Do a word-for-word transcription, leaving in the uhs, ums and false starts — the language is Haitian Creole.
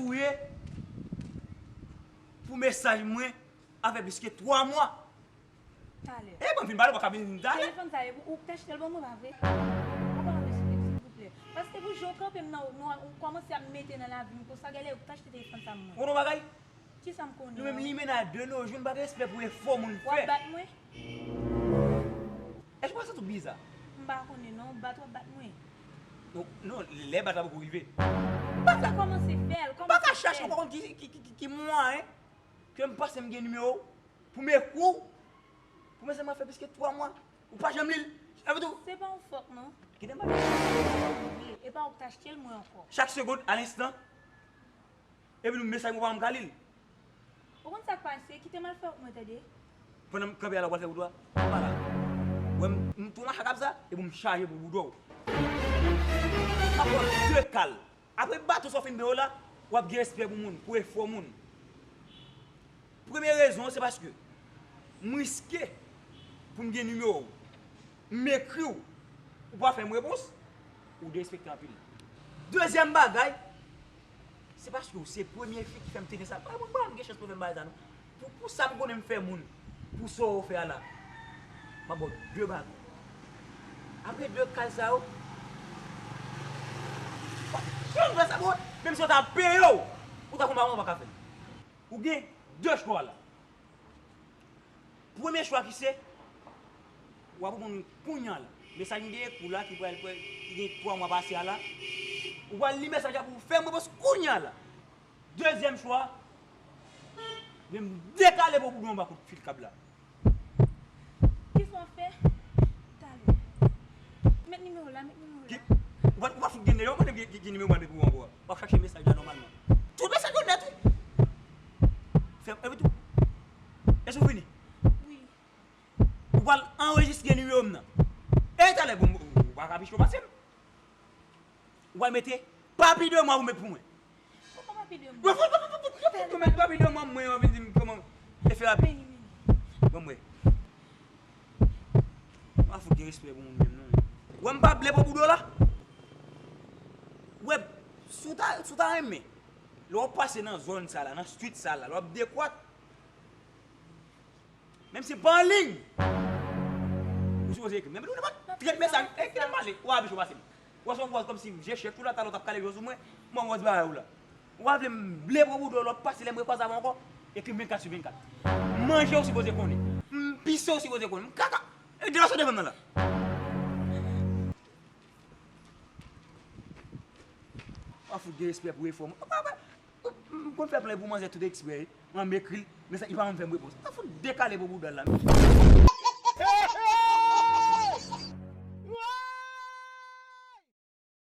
Touye pou mesaj mwen a fè plis ke twa mwa. Talè. E bon, vin pale, w pa ka vin talè. Telefòn sa, e ou, ou k t achte l ban mwen, pa vre? Apa anpeche m, silvouplè. Paske pou jan w kanpe m nan, nou, ou kòmanse ap mete nan lavi m konsa, genlè ou k t achte telefòn sa ban mwen. Ou konnen yon bagay? Kisa m konnen? Nou menm limena de nos jours, nou pa gen respè pou efò moun fè. W ap bat mwen? Èske w pa santi w biza? M pa konnen non, bat w ap bat mwen. Non, non, lè bat la poko rive. Bat la kòmanse fè l, kòmanse fè l. M pa ka chache, ou pa konn ki, ki, ki, ki, ki mwayen ke m panse m gen nimewo w pou m ekri w. Pou mesaj mwen fè plis ke twa mwa. Ou pa janm li l. Sa vle di w. Se pa yon fòk non. Kite m pale. E pa ou k t achte l mwen ankò. Chak segonn, a lenstan. Epi nou mesaj mwen pa janm ka li l. Ou konn sa k pase? Kite m al fè wout mwen tande. Pandan m kanpe a la, w pral fè wout ou a? M pa la. Wè m, m tou nan chak ap sa, epi m chaje pou bouda w. M ap ba w de kal. Apre baton sa w fin peye w la, w ap gen respè pou moun, pou efò moun. Premye rezon an, se paske m riske pou m gen nimewo w. M ekri w, ou pa fè m repons, ou derespekte anpil. Dezyèm bagay, se paske w se premye fi ki fè m tande sa. Pa mwen, pa m gen chans pou fè m bagay sa non. Pou, pou sa m konnen m fè moun, pou sa w fè a la, m ap ba w de bagay. Apre de kal sa yo, pa janm fè sa, bro. Menm si yo ta peye w, ou ta konn pa, ou pa ka fè l. Ou gen de chwa la. Premye chwa ki se, w ap reponn kounya la. Mesaj m te ekri w la, ki pral, ki gen twa mwa pase a la. Ou pral li mesaj la pou w fè m repons kounya la. Dezyèm chwa, men m dekale pou w anba kout fil kab la. Kisa w ap fè? Talè. Met nimewo w la, met nimewo w la. Ou pa, ou pa fout gen nimewo, mwen menm ki, ki, ki nimewo m ap pou w ankò a. W ap chache mesaj la nòmalman. Tout mesaj yo nèt, wi. Fè, epi tou. Èske w fini? Wi. Ou pral anrejistre nimewo m nan. E talè, bon, ou pa ka pi cho pase m. Ou pral mete papi de mwa pou mwen, pou mwen. Poko papi de mwa. Ou fout, ou fout, ou fout, ou fout, ou met papi de mwa mwen, w ap vin di m kòman e fè rapi. Ban m wè. M pa fout gen respè pou moun menm non. Wè m pa ble pou bouda w la. Wè, si w ta, si w ta renmen, lè w ap pase nan zòn sa la, nan street sa la, lè w ap dekwat, menm si pa an liy, ou sipoze ekri m. Menm si w pa trant mesaj, e kite m pale, w ap pi cho pase m. Ou wè se yon wòz kòmsi m je chèf tou la, talè w t ap kale je w sou mwen, m wè yon wòz bagay ou la. Ou pa vle m ble pou bouda w, lè w ap pase, lè m rekwaze avè w ankò, ekri m vennkat sou vennkat. Manje ou sipoze konnen. M pise ou sipoze konnen. M kaka. E de la sou devan m nan la. Pa fout gen respè pou efò m. M konn fè plen pou manzè tout eksprè, wi. Mwen m ekri l, men sa, li pa janm fè m repons. Pa fout dekale pou bouda l la.